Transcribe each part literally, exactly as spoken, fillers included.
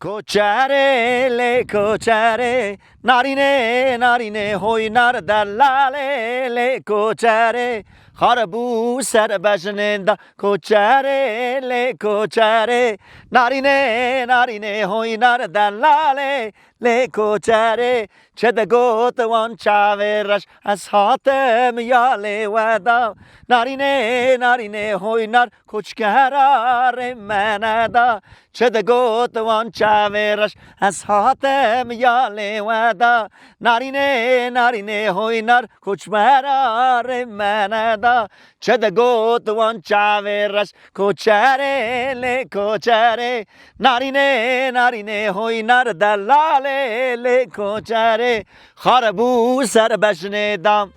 Koçerê lê koçerê, narînê, narînê, hoynar delalê lê koçerê, xaribû ser bejnê da. Koçerê lê koçerê, narînê, narînê, hoynar delalê lê koçerê, çi digot wan çavê reş, ez hatim ya lê we da. Narînê, narînê, hoynar koçkera rê me neda. Çi digot wan çavê reş, ez hatim ya lê we da. Narînê, narînê, hoynar koçbera rê me neda. Çi digot wan çavê reş, koçerê lê koçerê. Narînê, narînê, hoynar delalê lê koçerê. Xaribû ser bejnê da.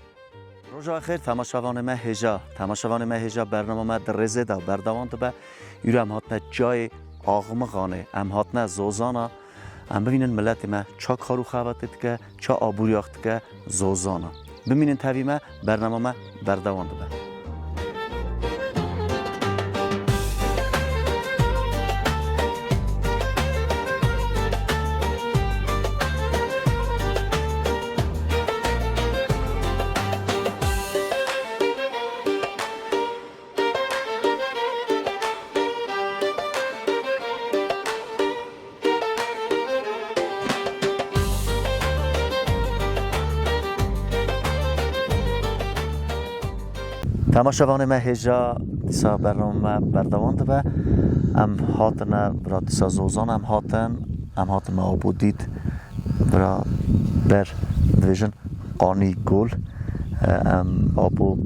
Roja xêr, temaşevanê me hêja. Temaşevanê me hêja, bernama me di rêzê de berdewam dibe. Îro em hatine çiyayê Axmixanê, em hatine Zozana. Em bibînin miletê me ça kar û xebatê dike, ça aboriyax dike Zozana. Bimînin tevî me, bernama me berdewam dibe. Temaşevanê me hêja dîsa bernama me berdewam dibe. Em hatine bira dîsa Zozan em hatin. Em hatin me apo dît. Bira ber dibêjin Qanî Gol. Em apo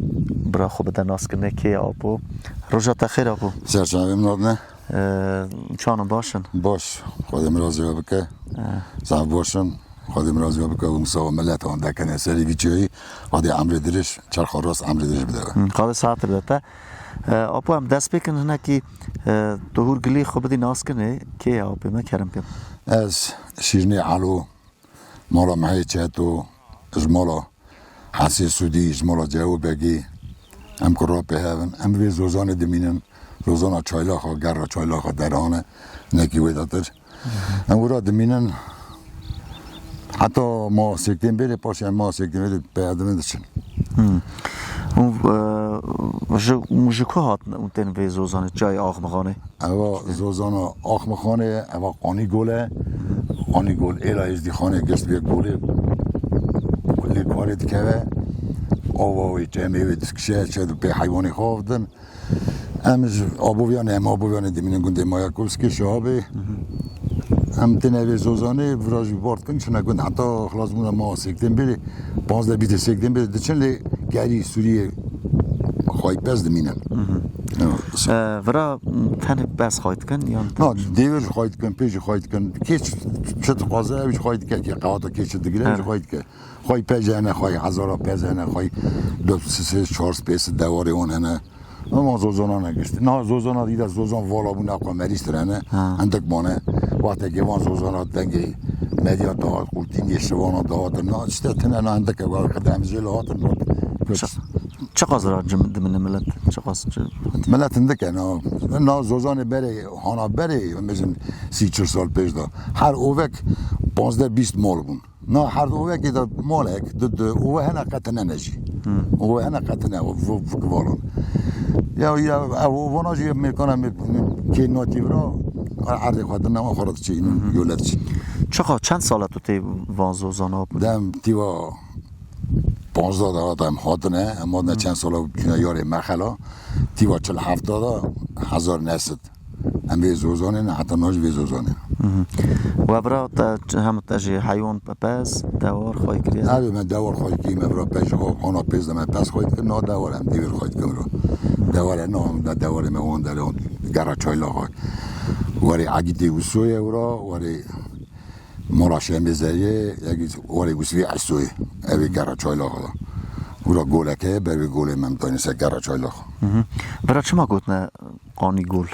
bira xwe bide naskirinê. Kê ye apo? Roja te xêr apo. Serçavê min hatine. Ee, çanin baş in? Baş. Xwedê min razî we bike. Ee. Zaf baş in. Xwedê min razî we bike. Wisa milet wan dekene serî vî çiyayî. Xwedê emrê dirêj, çerxa rast emrê dirêj bide we. Hı, Xwedê saetê bide te. Ee, apo em dest pê kin hinekî, e, tu hûr gilî xwe bidî naskirinê. Kê ye apê me, kerem kin? Ez Şîrnê Elo. Mala Mehê Çeto, ji mala Hesê Sûdî, ji mala Cewo Begî, em kura pê hev in. Em vê Zozanê dimînin. Zozana Çaylaxa, gerra Çaylaxa derane, nekî wê datir. Em wira dimînin. Heta ma Sêktên Bêrê, paşê em ma Sêktên Bêrê pê hev diçin. Hmm. Û, e, ji, û ji ku hatin û tên vê Zozanê, çiyayê Axmixanê? Eva Zozana Axmixanê, eva Qanî Gol e. Qanî Gol êla Êzdîxanê gişt vê golê lê karê dikeve. Ava wê çemê wê dikişe, çe di pê heywanê xwe avdin. Em ji Aboviyanê, em Aboviyanê dimînin gundê Mayakovskê Şihabê. Em têne vê Zozanê, vira jî bar dikin, çine gund. Heta xilasbûna ma Sêktên Bêrê, panzdeh bîst Sêktên Bêrê diçin lê gerî Sûriyê xwayî pez dimînin. Hı hı. Ya, s- Ee, vira, m, tenê pez xwayî dikin, yan Na, tenê? Dêvir jî xwayî dikin, pê jî xwayî dikin. Kê çi, çi dixwaze, ew jî xwayî dike. Kê qewata kê çi digire, ew jî Evet. xwayî dike. Xwayî pez hene, xwayî hezara pez hene, xwayî du sê, çar sê, pênc sê dewarê wan hene. Ama Zozana negişt. Na, Zozana dî de Zozan vala bûne, xwe merîştir hene. Ha. Hindik mane. Wextekê van Zozana dengê medya dahat, qurtîngê şivana dahat. Na, işte tine na hindik e, wa qedem jê li hatin got. Çi-, çiqas ra cim-, dimine millet? Çiqas ci-, Millet hindik e, na. Na Zozanê berê, hana berê, em bêjin sî çil sal pêş de. Her ovek panzdeh bîst mal bûn. Na her di ovekê de malek, di, di ove hene qetine ne jî. Hmm. Ove hene qetine, o v-, vik valan. Ya, ya, ev ovana jî mêkana mê-, kê natî vira, erdê xwe dine, xwe re diçe, Hmm. yole diçe. Çiqa, çend sala tu tê van Zozana bû? Dem tîva panzdeh de hat em hatine, em hatine Hmm. çend sala bû, çûne yarê Mexela. Tîva çil heft de, hezar neh sed. Em vê Zozanê ne, heta niha jî vê Zozanê ne. Mhm. We bira te, hem te jî heywan pe-, pez, dewar xwayî kiriye? Erê, me dewar xwayî kiriye, me bira pez, ho-, hona pez de me pez xwayî kir, niha dewar em dêvir xwayî kir bira. Dewar e, niha em de dewarê me wan derê, wan gera Çaylaxa. Warê Egîtê Usoyê wira, warê Mala Şemê Zeriyê, yekî warê Usvî Esoyê, ev ê gera Çaylaxa da. Wira goleke, ber vê golê me em dayne ser gera Çaylaxa. Mhm. Bira çima gotine Qanî Gol?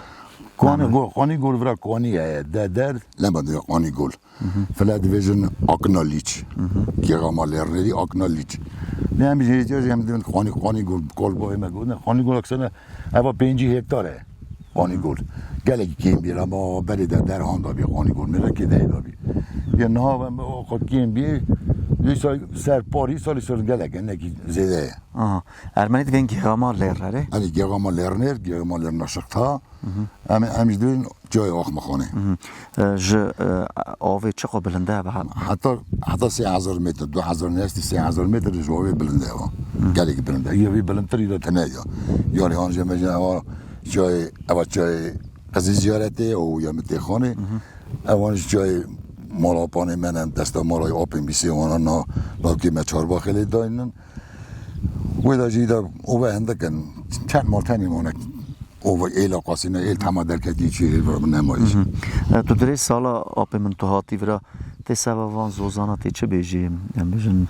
Qanî Aha. Gol, Qanî Gol vira Qanî ye, de der, lema dibe Qanî Gol. Mhm. File dibêjin Akna Lîç. Mhm. Kêxa ma lêrnêrî Akna Lîç. Ne em jê jê em dibin Qanî, Qanî Gol, Gol boyê me gotine. Qanî Gol aksana, eva pêncî hektar e. Qanîgol. Gelekî kêm bî, ama berê de derhan da bî Qanîgol. Mêrekê de da bî. Ya niha ve me o qo kêm bî. Îsal ser parî, îsal, îsal gelek, hinekî zêde ye. Aha. Ermenî divên Gêxama Lêr, erê? Erê, Gêxama Lêr nêr, Gêxama Lêr naşiqta. Hı hı. Em, em ji divên cayê Axmexanê. Hı hı. E, ji, e, avê çiqo bilind e, ha? Heta, heta sê hezar metr, du hezar nehestî sê hezar metr ji avê bilind e, va. Hı. Gelekî bilind e. Ya vî bilindtirî de tine ya. Yarê han jê me jê eva çayê, eva çayê Qizî ziyaretê û ya Mitêxanê. Hı hı. Evan ji çayê mala panê me ne, desta mala apên bîsê wana na, lawkê me Çarbaxê lê daynin. Wê de jî de ova hindik in. Çend mal tenê mane. Ova êla qasî ne, êl tema derketî çi êl vira min nemayiş. Hı hı. E, tu dirê sala apê min tu hatî vira, tê seba van zozana tê çi bêjî? Em bêjin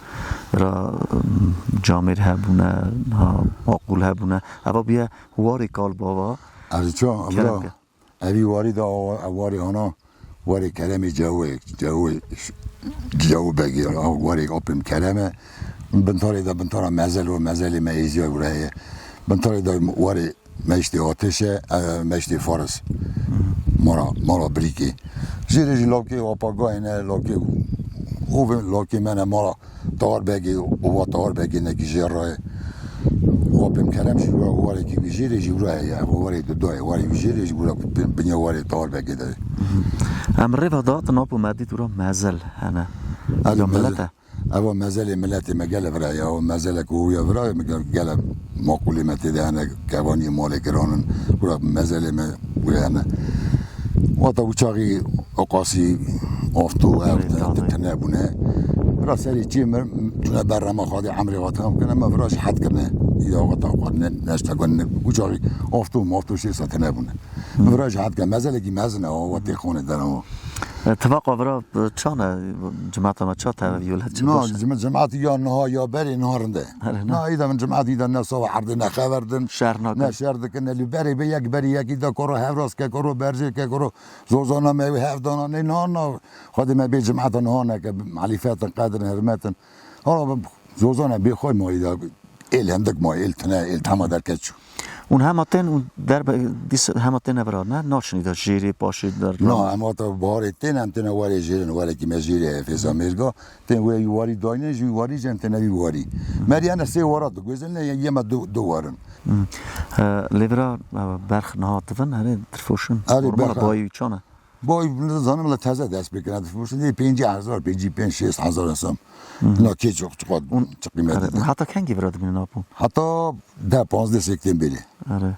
vira, em, camêr hebûne, ha, maqûl hebûne. Eva bûye warê kal bava. Erê ço, Kerem vira. Ke. Evî warî de awa, ev warî ana, warê Keremê Cewê, Cewê, Cewê Begî, aw warê apim Kerem e. Bintarê de bintara Mezel û Mezelê me êziya gure heye. Bintarê de warê Meştê Ateş e, e, Meştê Faris. Mara, mara Birîkê. Jêrê jî lawkê Apagayê ne, lawkê, û ve lawkê me ne mara Tahar Begê, ova Tahar Begê nekî jê re. Ova pêm Kerem jî wira, warekî wî jêrê jî wira heye. Eva warê Dudayê, warê wî jêrê jî wira pêm binya warê Tahar Begê de. Em rêva datin apo me dît wira Mezel hene. Erê, ya Mezel. Millet e. Eva Mezelê milletê me gele vira ya. O Mezelek û ya vira me gele, gele maqûlê me tê de hene, kevanî malê kiranin. Wira Mezelê me wira hene. Wata uçaxî oqasî afto ev Rê te-, te-, tane bûne. Vira serê çê mir, çûne ber rema xadê emrê wa tam kine, me vira ji het kine. Îda wata xwe ne, neşte gon ne, uçaxî afto mafto şê sa tane bûne. Me vira ji het kine. Mezelekî mezin e, o, wa tê xonê dene o. E, tivaqa vira, e, çan e, cemata me ça teve vî welat çi Na, baş e? Cem-, cemaat ya niha ya berê niha rinde. Erê, na. Na, îda min cemaat îda ne sava erdê ne xever din. Şer nakin. Ne şer dikin, ne lî berê bê yek berî yekî de koro hevras ke koro berjê ke koro Zozana me wê hevdana ne, na, na. Xwedê me bê cemaata niha neke, malîfetin, qedirin, hurmetin. Hala zozana bê xwe mayî da, êl hindik mayî, êl tine, êl tema derket çû. Hûn hema tên, hûn derbe, dîs hema têne vira, ne? Naçinî de jêrê, paşê der. Na, em hata baharê tên, em têne warê jêrin, warekî me jêrê, fêza mêrga. Tên wê wî warî dayne, jî wî warî jên têne wî warî. Meriyane sê wara diguêzin, ne, yema du, du warin. Hmm. E, lê vira, e, berx niha divin, herê dirfoşin. Erê, normal berx, bayî çan e? Boy, zanim la teze dest pê kira difroşin. Dê pêncî hezar, pêncî pênc, şêst hezar hesam. Hı hı. La kê çok, çok, Hûn, çok kıymetli. Erê, hûn heta kengî vira dimînin apo? Heta deh panzdeh sêk tên bêlê. Erê.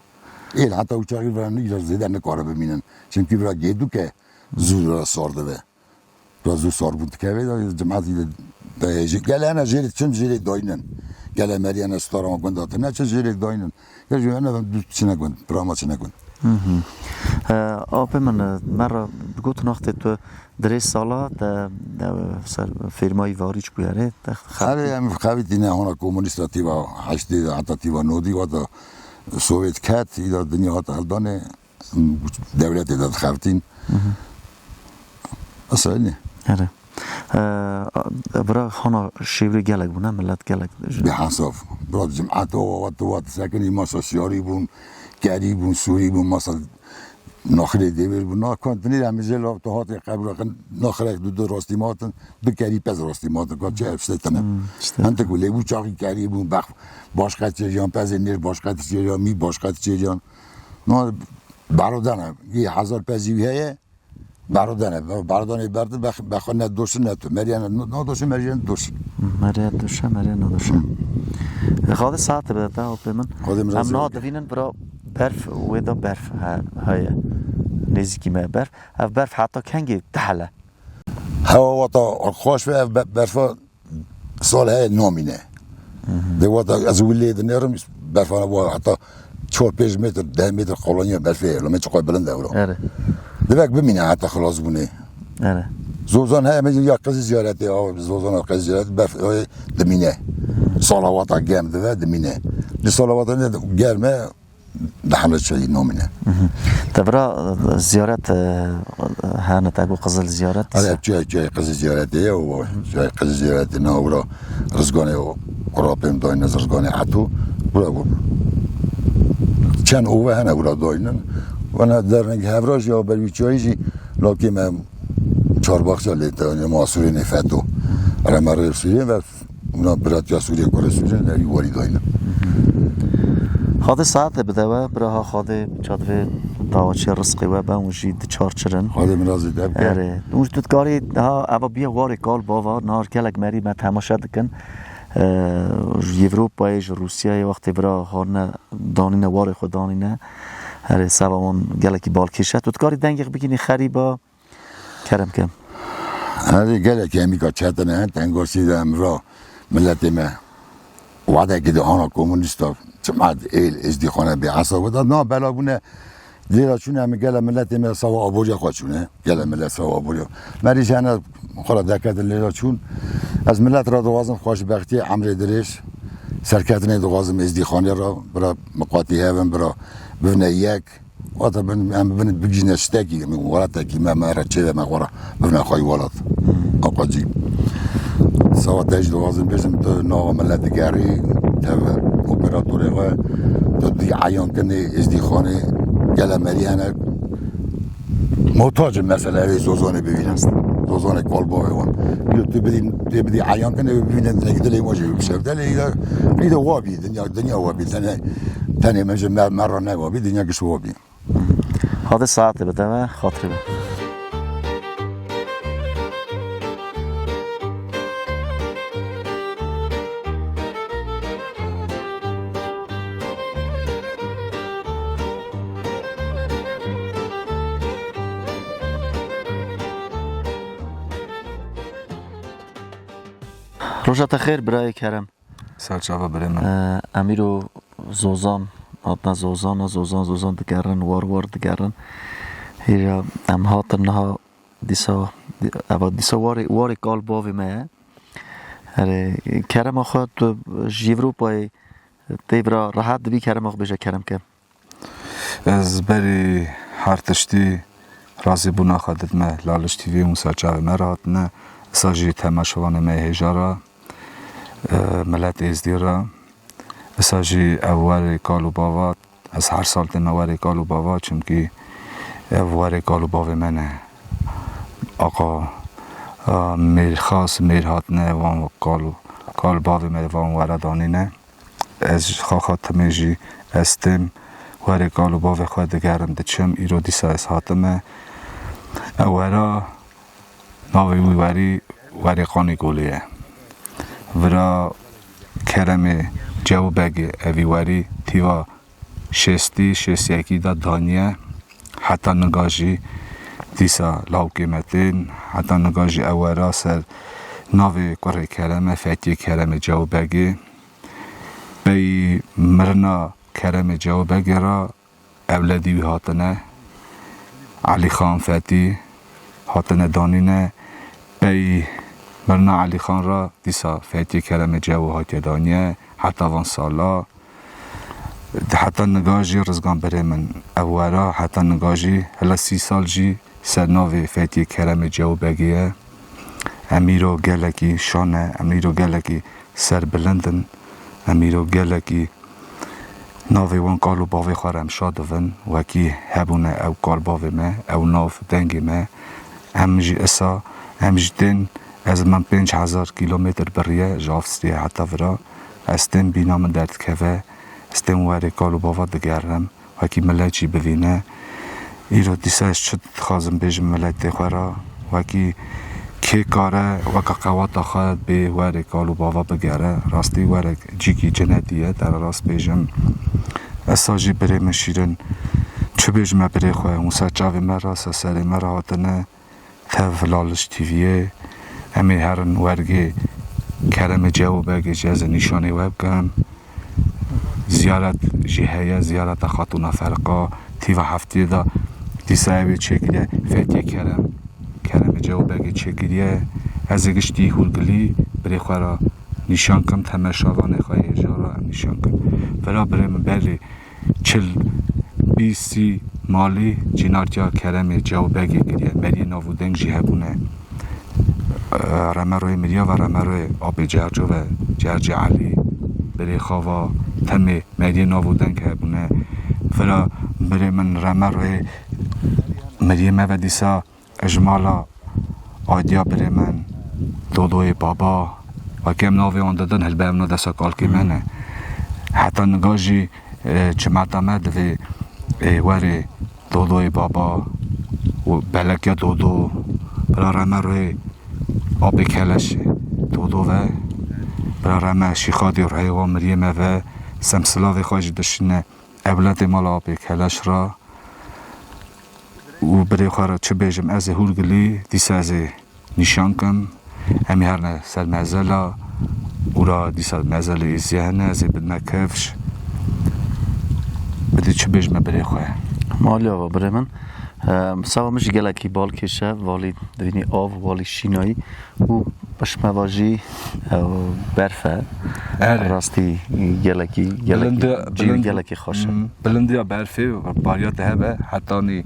Êl heta uçaxî vira ne, îra zêde nikare bimînin. Çünkü vira gêdûk e, zû vira sar dibe. Vira zû sar bûn dikeve de, cemaatî de, de jê, gele hene jêrê çin jêrê daynin. Gele meriyene stara gunda te ne çi jêrê daynin. Ya jî hene dû çine gund, pirama çine gund. Hı hı. E, apê min, e, me re got naxtê tu dirê sala te, e, ser fêrmayî varî çi bûyerê, te xebitî? Erê, em xebitîne hona komunîsta tîva heştê de heta tîva nodî, wata Sovyet ket, îda dinya hata heldanê, dewletê de dixebitîn. Hı hı. Eselî. Erê. E, bira hana şêwrê gelek bûne, millet gelek. Bi hesab. Bira cemaat o, o, o, o, sekinî masa siyarî bûn, kerî bûn, sûrî bûn, masa naxirê dêvêr bûn. Na kontinî em jê lav tu hatê qebra xin, naxirek du, du rastî matin, du kerî pez rastî matin. Ka çi ev ştê tine. Hmm, işte. Hentik û lê bû çaxî kerî bûn, bex, başqe çêriyan, pezê nêr başqe çêriyan, mî başqe çêriyan. Na baro dene, yê hezar pezî wî heye, Barodanê, barodanê berdi, be, be xwe ne doşin ne tu. Meriya ne, ne doşin, meriya ne doşin. Meriya doşe, meriya ne doşe. Xade saet be ta opê min. Xade min Em razı na olsun. Divînin bira berf, wê da berf he, heye. Nêzîkî me berf. Ev berf heta kengê dihele. Hewa wata xweş ve ev be, berfa Sal heye namîne. Hı hı. De wata ez wî lê dinêrim, berfana bu heta çar pênc metr, deh metr koloniya berfê ye. Lame çiqay bilind e wilo. Erê. Divek bimîne heta xilas bûnê. Erê. Zozan heye, me ya qizî ziyaretê, a, zozana qizî ziyaretê, berf, e, dimîne. Sala wata germ dive, dimîne. Di sala wata ne germ e, Dehemle çayî nomîne. Mhm. Te vira, e, ziyaret, e, hene te got Qizil ziyaret? Erê, çay, çay Qizil ziyaretê ye, o çay Qizil ziyaretê na wira rizganê o, wira pêm dayne rizganê Eto, wira bu. Çend ove hene wira daynin, Wana dernek hevra jî ya berwî çayî jî lakê me çarbaxça lê te, yani ma Sûriyê nê feto. Rema rê Sûriyê ve Hûna biratiya Sûriyê, kurê Sûriyê ne wî warî dayne. Xwedê saetê bide we, bira ha Xwedê çativê dawaçê rizqê we be, hûn jî di çar çirin. Xwedê mirazê te bike. Erê. Hûn tu dikarî ha eva biye warê kal bava, nahar gelek merî me temaşe dikin. Ee, ji Ewropayê, ji Rûsyayê wextê vira harine danîne, warê xwe danîne. Erê, seva wan gelekî balkêş e. Tu dikarî dengê xwe bigînî xerîba? Kerem ke. Hadi gelek emîka çetine, tengasî de em ra miletê me wadekî de hana komunîsta, çimat êl êzdîxane bê esab da, na bela bûne, lêra çûne em gele miletê me sawa aboriya xwe çûne, gele milet sawa aboriya. Merî jene xwe ra deket lêra çûn. Ez milet ra dixwazim xweşbextiyê, emrê dirêj, serketinê dixwazim êzdîxanê ra, bira miqatî hevin, bira bivne yek. Wata bin, em bin bigihîne ştekî, em welatekî me, me re çêve me xwe re bibine xweyî welat. Aqacî. Sawa te jî dixwazim bêjim, tu nava millet digerî, tev operatorê xwe, tu dî eyan kinê, êzdîxanê, gele merî hene, muhtacê mesele evê zozanê bibîne. Zozanê kalbavê wan. Yo tu bidî, tê bidî eyan kinê, bibîne dilê, dilê ma jî bişevde, lê îda, îda wabî, dinya, dinya wabî, tenê, tenê me ji me, me re ne wabî, dinya giş wabî. Hadi saetê bide me, xatirê be. Roja te xêr, birayê Kerem. Ser çava birê min. Ee, em îro zozan, hatine zozan, zozan, zozan digerin, war war digerin. Hêja em hatin niha dîsa, eva dîsa warê, warê kal bavê me ye. Erê, kerema xwe tu ji Ewropayê tê vira rehet dibî, kerema xwe bêje kerem ke. Ez berî her tiştî razîbûna xwe didime Laliş T V û ser çavê me re hatine. Isa jî temaşevanê me hêja re, e, milet êzdî re. Isa jî ev werê kal û bava, ez her sal tême werê kal û bava, çimkî ev werê kal û bavê me ne. Aqa, e, mêrxas, mêr hatine, van kal û, kal bavê me van were danîne. Ez ji xaxa timê jî ez têm werê kal û bavê xwe digerim diçim. Îro dîsa ez hatime. Ew wera navê wî werî werê Qanî Golê ye. Vira keremê Cewbegê evî werî tîva şêstî, şêst yekî de daniye. Heta niga jî dîsa lawkê me tên. Heta niga jî ew wera ser navê kurê kereme, fetiyê keremê Cewbegê. Pey mirina Keremê Cewbegê re ewledî wî hatine, Elîxan Fetî hatine danîne. Pey mirina Elîxan re dîsa Fetî Keremê Cewo hatiye daniye. Heta van sala, heta niga jî Rizgan birê min ew wera, heta niga jî hela sî sal jî ser navê Fetiyê Keremê Cewbegê ye. Em îro gelekî şan e, em îro gelekî serbilind in. Em îro gelekî navê wan kal û bavê xwe re em şa dibin. Wekî hebûne ew kal bavê me, ew nav dengê me. Em jî isa, em jî tên, ez min pênc hezar kîlometr biriye ji Avstriya heta vira. Ez tên bîna min derdikeve, ez tên werê kal û bava digerim. Wekî milet jî bivîne. Îro dîsa ez çi dixwazim bêjim miletê xwe re? Wekî kê kare weka qewata xwe bê werê kal û bava bigere. Rastî werek cîkî cinetî ye, te re rast bêjim. Esa jî birê min şîrin, çi bêjime birê xwe? Hûn ser çavê me re, ser serê me re hatine. Tev Laliş T V'yê. Em ê herin wergê Keremê Cewo Begê jî ez ê nîşanê we bikim. Ziyaret jî heye, ziyareta Xatûna Ferqa. Tîva heftiyê de dîsa ew ê çêkiriye Fetiyê Kerem. Keremê Cewo Begê çêkiriye. Ez ê giştî hûrgilî birê xwe re nîşan kim, temeşavanê xwe hêja re em nîşan kim. Vira birê min belê çil, bîst, sî malî cînartiya Keremê Cewbegê kiriye. Meriyê nav û deng jî hebûne. Remeroyê miriya ve, Remeroyê Apê Cerco ve, Cercê Elî, Birê Xava, temê meriyê nav û deng hebûne. Vira Birê min reme rê miriyê me ve dîsa ji mala Aydiya birê min, Dodoyê Baba, weke em navê wan didin, hilbe ev na desa kalkê me ne. Heta niga jî, e, cimeta me divê, e, werê Dodoyê Baba û belekiya Dodo, bira reme rê Apê Keleşê Dodo ve, bira reme Şîxadê rê wa miriyê me ve, sem silavê xwe jî dişine ewletê mala Apê Keleş ra. Û birê xwe re çi bêjim, ez ê hûrgilî, dîsa ez ê nîşan kim. Em ê herne ser mezela, û ra dîsa mezelê êzî hene, ez ê bidime kifş. Bidî çi bêjime birê xwe. Malî ava birê min. Em, sava min jî gelekî bal kêşe, valî divînî av, valî şînayî û pişme va jî, ew, berf e. Erê. Rastî gelekî, gelekî, Bilindi-, cîr bilind-, gelekî xweş e. Hmm, bilindiya berfê bariyate hebe, hetanî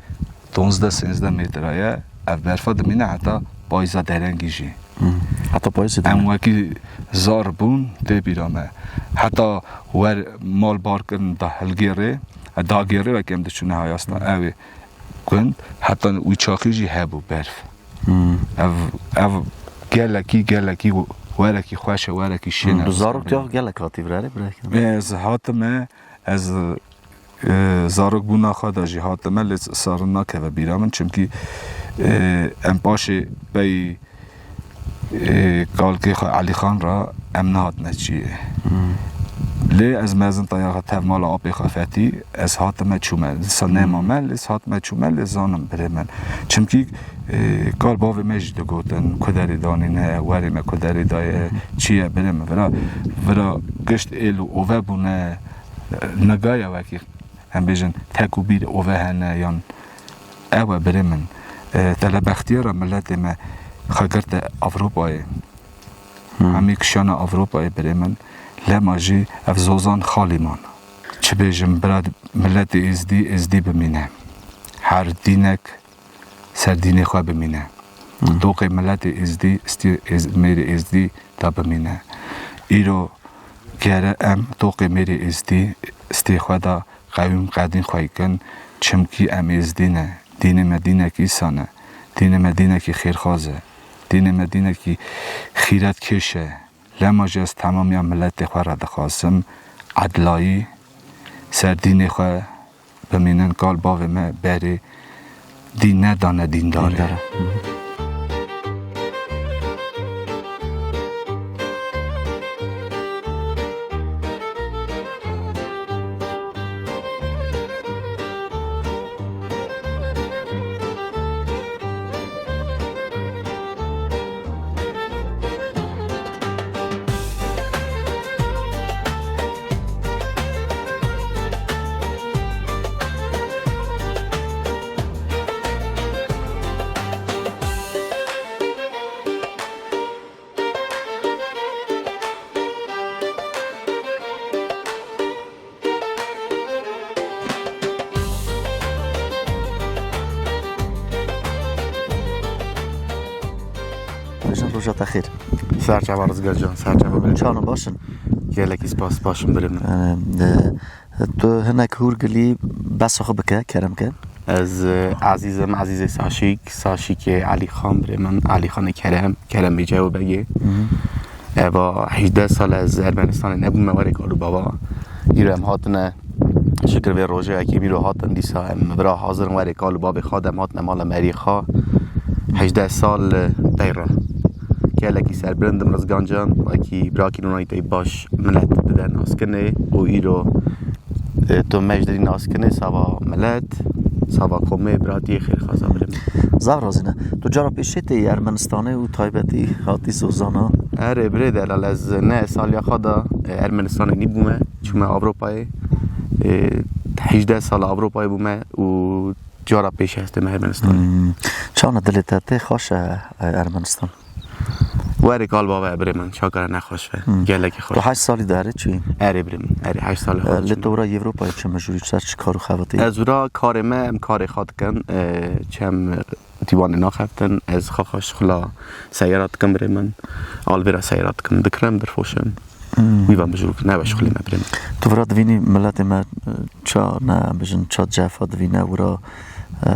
donzdeh sêzdeh metre ye. Ev berfa dimîne heta payîza derengî jî. Hmm. Heta payîzê Em dimîne. wekî zar bûn, tê bîra me. Heta wer mal bar kirin da hilgêrê, e, dagêrê wekî em diçûne hayastan. Ew ê gund, heta wî çaxî jî hebû berf. Hmm. Ev, ev gelekî, gelekî werekî xweş e, werekî şên e. Hmm, tu zarok tu ya gelek hatî vir erê, birek? Ez hatime, ez, e, zarok bûna xwe de jî hatime, lê sar nakeve bîra min, çimkî, e, em paşê pey, e, kalkê xwe Elî Xan ra em nehatine çiyê. Hmm. Lê ez mezin taya xwe tev mala apê xwe fetî, ez hatime çûme. Dîsa nema me, lê ez hatime çûme, lê zanim birê min. Çimkî, e, kal bavê me jî digotin, ku derê danîne, werê me ku derê daye, çi ye birê min. Vira, vira gişt êl û ove bûne, e, nigaye wekî, em bêjin, tek û bîr ove hene, yan ew e birê min. E, telebextiya re miletê me xwe girte Ewropayê. Hmm. Hemî kişana Ewropayê birê min. Lema jî ev zozan xalî man. Çi bêjim, bira miletê êzdî, êzdî bimîne. Her dînek ser dînê xwe bimîne. Hmm. Toqê miletê êzdî, stê êz-, mêrê êzdî da bimîne. Îro gere em toqê mêrê êzdî, stê xwe da qewîm qedîn xwe kin, çimkî em êzdî ne. Dînê me dînekî îsan e. Dînê me dînekî xêrxwaz e. Dînê me dînekî xîretkêş e. Lema jî ez temamiya miletê xwe re dixwazim, edlayî ser dînê xwe bimînin, kal bavê me berê dîn nedane dîndarê. Dîndar e. Hı hı. Bêjin roja te xêr. Ser çava Rizgar can, ser çava. Çawan in, baş in? Gelekî spas, baş im birê min. Em, e, tu hinek hûrgilî besa xwe bike, kerem ke. Ez, e, Ezîz im, Ezîzê Saşîk, Saşîkê Elî Xan birê min, Elî Xanê Kerem, Kerem Bêce û Begê. Hı hı. Eva hejdeh sal ez Ermenistanê nebûme, werê kal û bava. Îro em hatine, şikir vê rojê wekî îro hatin, dîsa em vira hazir in, werê kal û bavê xwe de em hatine mala meriyê xwe. Hejdeh sal, e, pey re. Gelekî serbilind im Rizgan can, wekî birakî nûnayî tey baş milet dide naskinê û îro, e, tu me ji dirî naskinê, sava milet, sava komê, biratiyê, xêrxwaza birê min. Zaf razî ne. Tu cara pêşê tê Ermenistanê û taybetî hatî Zozana? Erê birê delal, ez ne saliya xwe de, e, Ermenistanê nîbûme, çûme Ewropayê. E, hejdeh sala Ewropayê bûme û cara pêşê ez tême Ermenistanê. Hmm. Çawan e dilê te tê xweş e, e, Ermenistan? Werê kal bava birê min, çakare nexweş be. Hmm. Gelekî xweş. Tu heşt salî de erê çûyî? Erê birê min, erê heşt salî xwe. E, lê tu wira Ewropayê çi mijûrî ser çi kar û xebatî? Ez wira karê me, em karê xwe dikin, e, çem dîwanê naxeftin, ez xwe xwe şixula seyara dikim birê min. Alvêra seyara dikim, dikirim, dirfoşim. Hmm. Wî van bijûk, ne weş xulî me birê min. Tu vira divînî miletê me, e, ça ne, em bijin, ça cefa divîne wira, e,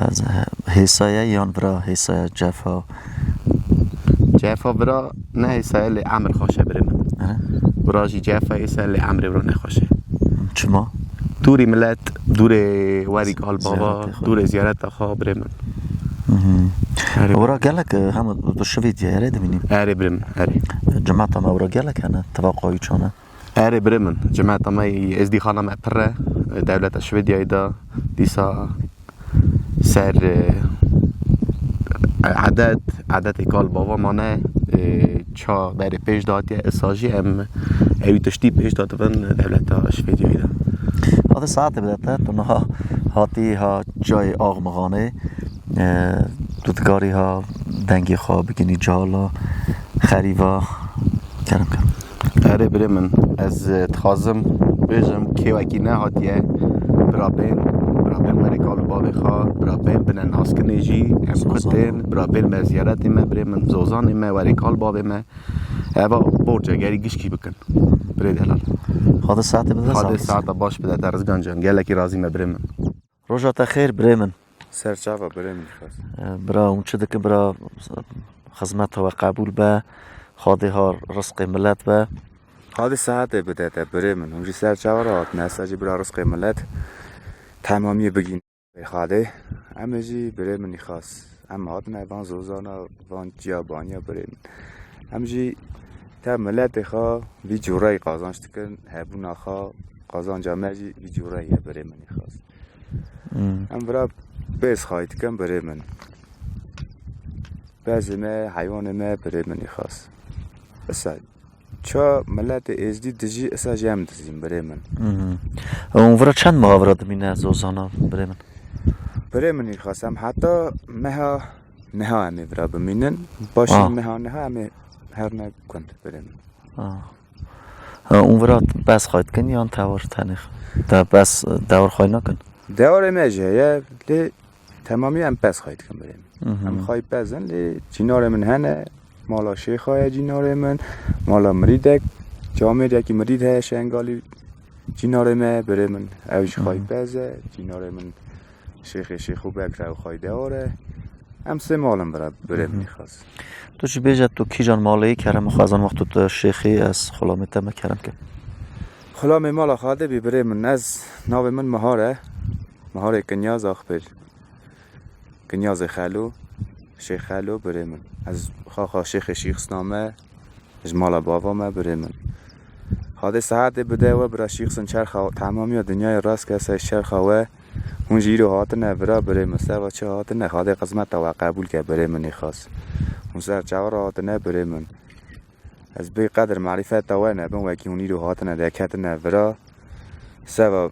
hêsa ye yan vira hêsa ye cefa? Cefa vira ne hêsa ye lê emir xweş e birê min. He? Vira jî cefa hêsa ye lê emrê vira nexweş e. Çima? Dûrî milet, dûrê werî kal bava, dûrê ziyareta xwe birê min. Mhm. Erê. Wira gelek, e, hema tu şivê diyarê dimînî? Erê birê min, erê. Cemata me wira gelek hene, tevaqa wî çane? Erê birê min, cemata me yê Êzdîxana me pir e, dewleta Şwediyayê de dîsa ser, e, edet, edetê kal bava mane, e, ça berê pêş de hatiye, esa jî em ewî tiştî pêş de dibin dewleta Şwediyayê de. Hadi saetê bide te, tu niha hatî ha cayê Axmixanê, e, tu dikarî ha dengê xwe biginî cala xerîva kerem ke. Erê birê min, ez, e, dixwazim bêjim kê wekî nehatiye, birabên, birabên werê kal û bavê xwe, birabên bine naskinê jî, em kutên, birabên me ziyaretê me, birê min, zozanê me, werê kal bavê me. Eva borce gerî gişkî bikin. Birê delal. Xwedê saetê bide. Xwedê saeta baş bide te Rizgan can. Gelekî razî me birê min. Roja te xêr birê min. Ser çava birê min xas. E, bira, hûn çi dikin bira, xizmeta we qebûl be, Xwedê ha rizqê milet be. Xwedê saetê bide te birê min. Hûn jî ser çava re hatine, esa jî bira rizqê milet temamiyê bigîn. Xwedê, em ê jî birê min îxas. Em hatine van zozana, van ciyabaniya birê min. Em jî te miletê xwe vî cûreyî qazanç dikin, hebûna xwe, qazanca me jî vî cûreyî ye birê min îxas. Hmm. Em vira pêz xayî dikin birê min. Bezê me, heywanê me birê min îxas. Isa ça miletê Êzdî dijî, isa jî em dijîn birê min. Mhm. Hûn vira çend meha vira dimîne zozana birê min? Birê min îxas em heta meha niha em ê vira bimînin. Paşî Ah. meha niha em ê herne gund birê min. Ah. Ha, hûn vira pez xayî dikin yan tewir tenê? Te pez, dewir xayî nakin? Dewarê me jî heye, lê temamî em pez xayî dikin birê min. Mhm. Em xayî pez in, lê cînarê min hene, mala şêxa ye cînarê min, mala mirîdek, camêrdekî mirîd heye, şengalî cînarê me, birê min, ew jî xayî Mhm. pez e, cînarê min şêxê şêx û bek re ew xayî dewar e. Em sê mal in bira, birê min Mhm. îxas. Tu jî bêje, tu kîjan malê yî kerem, xwezan wextu tu şêxî, ez xulamê te me kerem ke. Xulamê mala Xadê bî birê min, ez navê min Mihar e. Miharê Kinyaz Axpêl. Kinyazê Xelo, Şêx Xelo birê min. Ez xaxa Şêxê Şîxsna me, ji mala bava me birê min. Xadê saetê bide we bira Şîxsin çerxa temamiya dinyayê rast ke ser çerxa we. Hûn jî îro hatine vira birê min, seva çi hatine, Xadê xizmeta we qebûl ke birê min îxas. Hûn ser çawa re hatine birê min. Ez bê qedir marîfeta we nebim, wekî hûn îro hatine deketine vira. Seva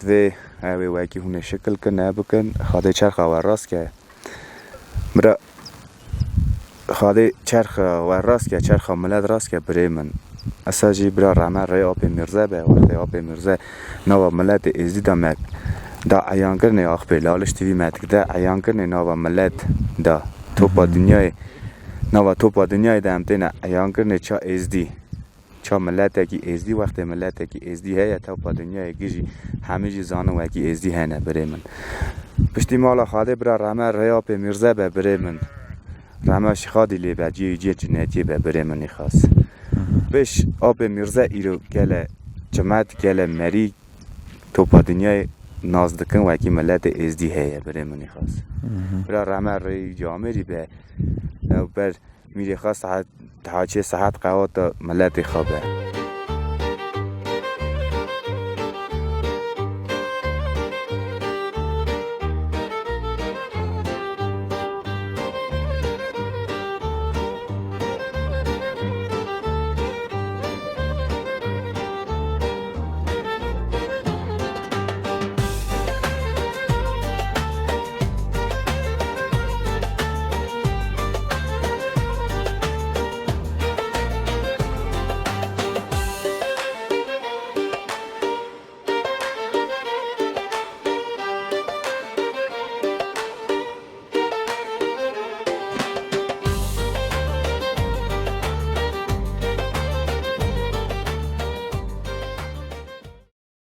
divê ew ê wekî hûn ê şikil kin, ne bikin. Xadê çerxa we rast ke. Bira, Xadê çerxa we rast ke, çerxa milet rast ke birê min. Esa jî bira rehme rê apê Mîrze be, wextê apê Mîrze nava miletê Êzdî de me da eyankirinê axpê Laliş T V me dikide eyankirinê nava milet da. Topa Mhm. dinyayê, nava topa dinyayê de em têne eyankirinê ça Êzdî. Ça miletekî Êzdî, wextê miletekî Êzdî heye, topa dinyayê gijî, hemî jî zanin wekî Êzdî hene, birê min. Piştî mala Xadê bira rehme rê apê Mîrze be, birê min. Rehme Şîxadî lê be, ciyê ciyê cinetiyê be, birê min îxas. Pêş apê Mîrze îro gele cimet, gele merî, topa dinyayê nas dikin, wekî miletê Êzdî heye, birê min îxas. Bira rehme rê camêrî be, ew ber Mîrê xwe saet, dihaçê saet qewata miletê xwe be.